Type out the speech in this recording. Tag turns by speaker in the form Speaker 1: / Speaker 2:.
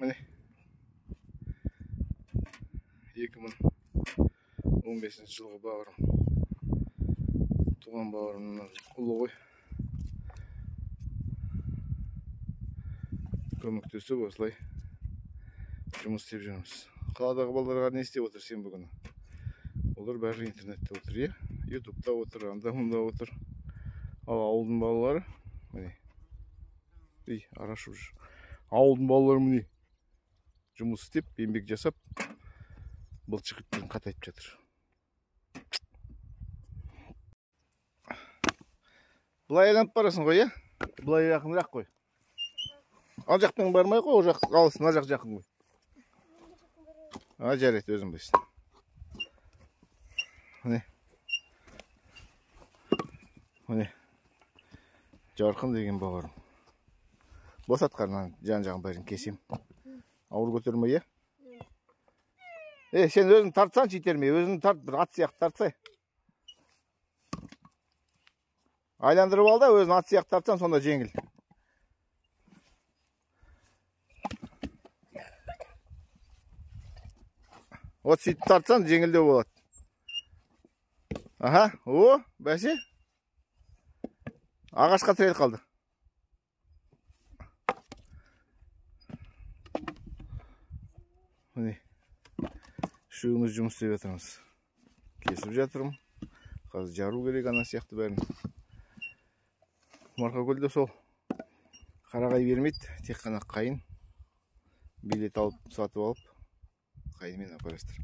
Speaker 1: Міне 2015 жылғы бауырым. Туған бауырымның ұлы ғой. Көмектесіп осылай жұмыс істеп жүрміз. Қаладағы балаларға не істеп отыр сен бүгін? Олар бәрі интернетте отыр, иә? Ютубта отыр, анда мында отыр. Ал ауылдың балалары міне. Ей, арашып жүр. Ауылдың балалары міне жұмыс істеп, еңбек жасап, былшық еттерін қатайтып жатыр. Былай айланып барасың ғой, иә? Былай жақынырақ қой. Ал жақтан бармай қой, ол жақ алыс, мына жақ жақын ғой. А, жарайды, өзің білесің. Міне. Міне. Жарқын деген бауырым. Босат қарнан жан-жағын бәрін кесем. Ауыр көтерме, иә? Сен өзің тартсаңшы итермей, өзің тарт, бір ат сияқты тартсай. Айландырып ал да, өзің ат сияқты тартсаң, сонда жеңіл. Вот сөйтіп тартсаң, жеңілдеу болады. Аха, о, бәсе. Ағашқа тіреліп қалды. Міне, үшеуміз жұмыс істеп жатырмыз. Кесіп жатырмын. Қазір жару керек ана сияқты бәрін. Марқакөлде сол қарағай бермейді, тек қана қайын. Билет алып, сатып алып, қайынмен апарасыздар.